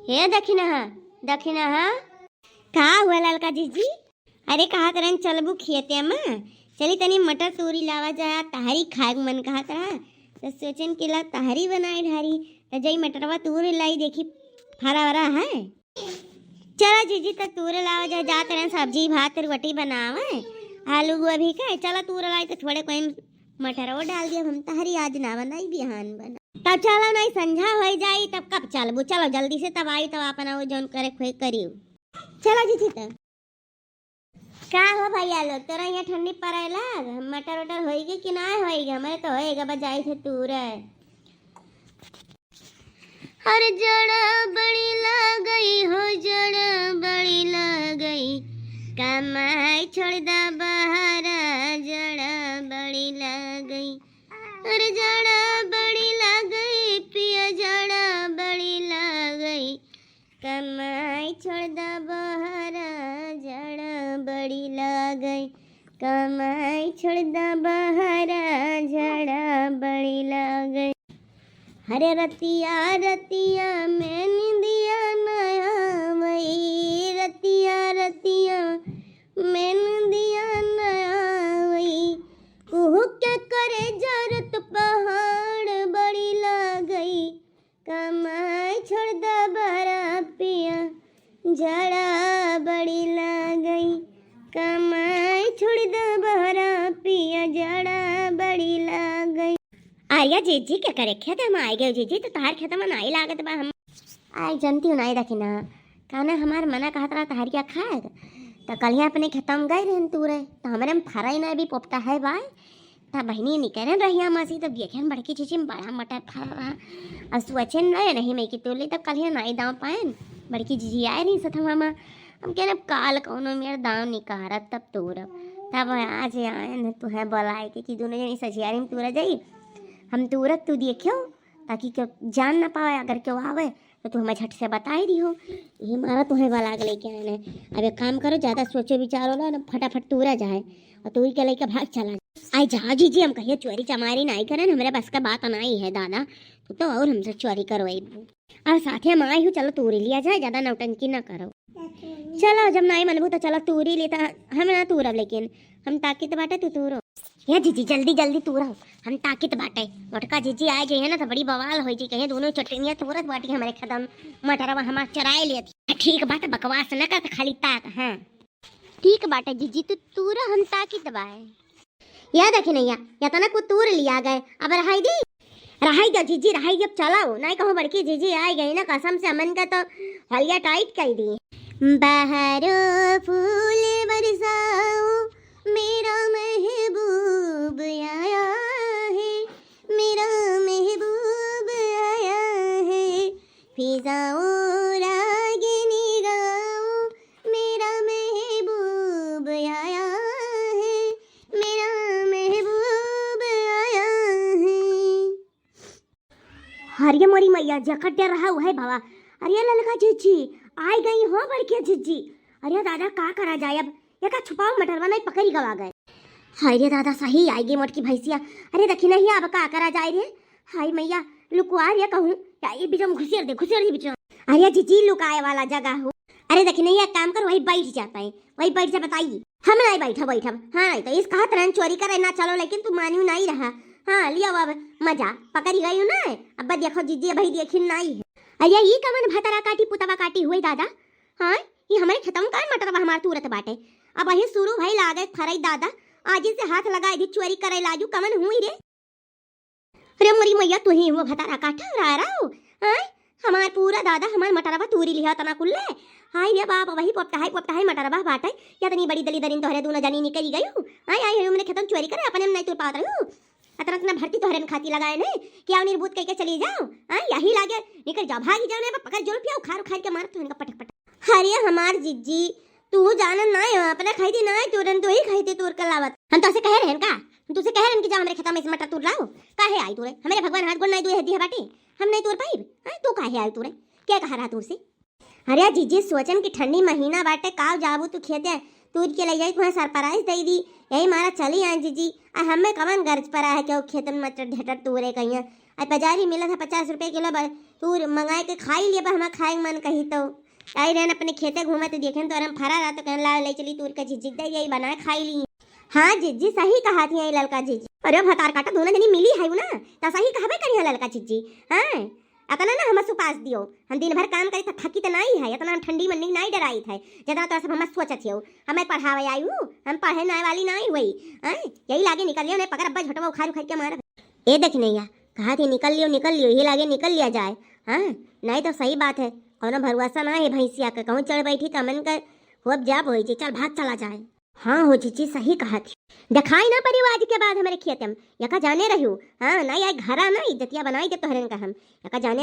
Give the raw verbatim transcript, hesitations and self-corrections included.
ए दखिनहा, दखिनहा। का हुआ ललका जीजी? अरे कहत रहन चलबू खेते मा, चली तनी मटर तूरी लावा जाए, तहरी खाए के मन कहत रहा, त सोचन कि ला तहरी बनाए ढारी, त जाई मटरवा तूरी लाई, देखी फरा वरा है। चला जीजी, त तूरे लावा जाए, जात रहन सब्जी भात रोटी बनावे, आलू गोभी का, चला तूरे लाई त थोड़े कोई मटरवा डाल दिया, हम तहरी आज ना बनाई, बिहान बना। तब चला नाई संझा होइ जाई, तब कब चलबू, चलो जल्दी से तब आई, तब आपन वो जौन करे खोए करियो। चला जीजी त। का हो भैया लोग, तोरा यहाँ ठंडी पड़े लाग? मटर वटर होइगे कि ना होइगे? हमरे तो होइगे, बस जाई थे तूरे। अरे जड़ा बड़ी लागई हो, जड़ा बड़ी लागई, कमाई छोड़ दा बहारा, जड़ा बड़ी लागई। अरे जड़ा बड़ी लागई पिया, जड़ा बड़ी लागई, कमाई छोड़ दा बहारा, जड़ा बड़ी लागई, कमाई छोड़ दा बहारा, जड़ा बड़ी लागई। हरे रतिया रतिया में निंदिया न आवई, रतिया रतिया में निंदिया न आवई, कुहू के करे जरत पहाड़ बड़ी लागई, कमाई छोड़ दा बहरा पिया, जड़ा बड़ी लागई, कमाई छोड़ दा बहरा पिया, जड़ा बड़ी लागई। अरे जीजी, के करे खेत में आई गयो जीजी, तो तहार खेत में नाई लागत बा। हम आई जनती हूँ नाई देखी ना, काना हमार मना कहत रहा तहरिया खाए, तो कल ही अपने खेत में गए रहन तूरे, तो हमरे में फराई ना अभी पोपटा है बाय। तब बहिनी निकरन रहिया मासी, तब देखेन बड़की जीजी में बड़ा मटर फरा रहा। अब सोचेन रहे नहीं मैं कि तोली, तब कल ही नाई दाव पाएन। बड़की जीजी आए रही सथवा मा। हम कहने अब काल कौनो मेर दाव निकारत तब तोरब। तब आज आएन तुहे बोलाए के कि दोनों जनी सझियारी में तोरा जाई। हम तोरत तू देखियो, ताकि क्यों जान ना पावे, अगर क्यों आवे तो तू हमें झट से बताई दिहो। ये मारा तुहे बलाग लेके आने। अब एक काम करो, ज्यादा सोचो विचारो ना, ना फटाफट तूरा जाए और तूरी के लेके भाग चला जाए। आई जाओ जीजी, हम कहियो चोरी चमारी नाई करेन, हमरे बस का बात नाई है दादा, तू तो और हमसे चोरी करवाई। और साथे हम आई हूँ, चलो तूरी लिया जाए, ज्यादा नौटंकी ना करो। चलो जब नाई मनबू तो चलो तूरी लेता, हम ना तूरब लेकिन हम ताकित बाटे तू तूरो। हे जीजी, जल्दी जल्दी तूरो, हम ताकित बाटे। मोटका जीजी आ जाइए ना तो बड़ी बवाल हो जाई, कहे दोनों चटनिया तूरत बाटी हमरे खदम मटरवा हमार चराए लेत। ठीक बाटे, बकवास न कर, खाली ताक। हाँ ठीक बाटे जीजी, तू तूरा, हम ताकित बाए। या देखी नैया, या तना को तूर लिया गए, अब रहाई दी, रहाई दो जीजी, रहाई दो, अब चलाओ, नहीं कहूँ बड़की जीजी आ गई ना, कसम से हमन का तो हलिया टाइट कर दी। बहारो फूल बरसाओ, मेरा महबूब आया है, मेरा महबूब आया है, फिजाओ रागिनी गाओ, मेरा महबूब आया है, मेरा महबूब आया है। अरे मोरी मैया, जकट डर रहा है भावा। अरे ललका जीजी, आई गई हो बड़की जीजी। अरे दादा, का करा जाए अब? ये का छुपाओ मटरवा नहीं पकड़ी गवा गए। हाय रे दादा, सही आई गई मोटकी भैंसिया। अरे देखी नहीं अब का करा जाए रे। हाय मैया, लुकवा रे कहूँ। या ये बीच में घुसेर दे, घुसेर दे बीच में। अरे जीजी, लुकाए वाला जगह हो। अरे देखी नहीं, एक काम कर, वही बैठ जाता है, वही बैठ जा, बताइए। हम नहीं बैठब, बैठब। हाँ, नहीं तो इस कहत रहन चोरी करे ना चलो, लेकिन तू मानियो नहीं रहा। हाँ, लियो अब मजा, पकड़ी गई ना। अब देखो जीजी, भाई देखी नहीं है। अरे ई कमन भतरा काटी, पुतवा काटी हुए दादा। हाँ, ई हमारे खेतम का मटरवा हमार तूरत बाटे। अब वही शुरू भाई लागे फरई दादा, आज से हाथ लगाए दी चोरी करे लाजू, कमन हुई रे। अरे मोरी मैया, तू ही वो भतारा काठा रहा रहो, हाँ? हमार पूरा दादा हमार मटरवा तूरी लिहा तना कुल्ले। हाय रे बाप, वही पोपटा है, पोपटा है मटरवा बाटे। या तनी बड़ी दली दरिन तोहरे दोनों जनी निकली गयू। हाय, हाय, हमरे खेतन चोरी करे, अपने में नहीं तूर पावत रहू। अतना, अतना भर्ती तोहरे में खाती लगाए ने, क्या निर्बुद्ध कह के चली जाओ। हाय, यही लागे, निकल जाओ, भागी जाओ, नहीं पकड़ जोल पिया, उखाड़ उखाड़ के मार तोहन का पटक पटक। अरे हमार जिज्जी, तू जानन नाय हो, अपना खाई थी नाय तोरन, तो ही खाई थी तोर के लावत। हम तो ऐसे कहे रहन का? हम तुझसे कहे रहन कि जा हमरे खेता में से मटर तोर लाओ। काहे आई तोरे? हमरे भगवान हाथ गोड़ नाय दुए हड्डी है बाटे। हम नहीं तोर पाइब। हाँ, तू काहे आई तोरे? क्या कहा रहा तुझसे? अरे जिज्जी, सोचन कि ठंडी महीना बाटे, काव जाबू तू खेते? तूर के ले जाई, तुम्हें सरप्राइज दे दी। यही मारा चली आए जिज्जी। आ हमें कवन गर्ज पड़ा है कि वो खेतन मटर ढेटर तोरे कहिया। आज बाजारी मिलत है पचास रुपये किलो, तूर मंगाए के खाई लिया, पर हमार खाए के मन कही तो। आई रहन अपने खेते घूमत, देखेन तो अरम फरा रहा, तो कहन ला ले चली तूर के झिझिक दे, यही बनाए खाई ली। हाँ जिज्जी, सही कहा थी ललका जिज्जी। अरे भतार काटा दोनों जनी मिली है ना, तो सही कहबे करी है ललका जिज्जी। हाँ, अतना ना हमस उपास दियो, हम दिन भर काम करी तो थकी तो नाई है, इतना हम ठंडी मंडी नाई डराई थे, जितना तो सब हमस सोचत हो। हमें पढ़ावे आई हूँ, हम पढ़े नाई वाली नाई हुई। हाँ, यही लागे निकल लियो, नहीं पकड़ अब्बा झोटवा उखाड़ उखाड़ के मार। ए देख नैया, कहा थी निकल लियो, निकल लियो, ये लागे निकल लिया जाए। हाँ, नहीं तो सही बात है, कोनो भरोसा ना है भैंसिया के, कहूँ चढ़ बैठी तो मन कर होब जाब होई जी, चल भाग चला जाए। हाँ हो जीजी, सही कहा थी। दिखाई ना पड़ी आज के बाद हमारे खेत में, यका जाने रही हूँ। हाँ, नहीं आई घरा ना इज्जतिया बनाई दे तोहरन का हम, यका जाने।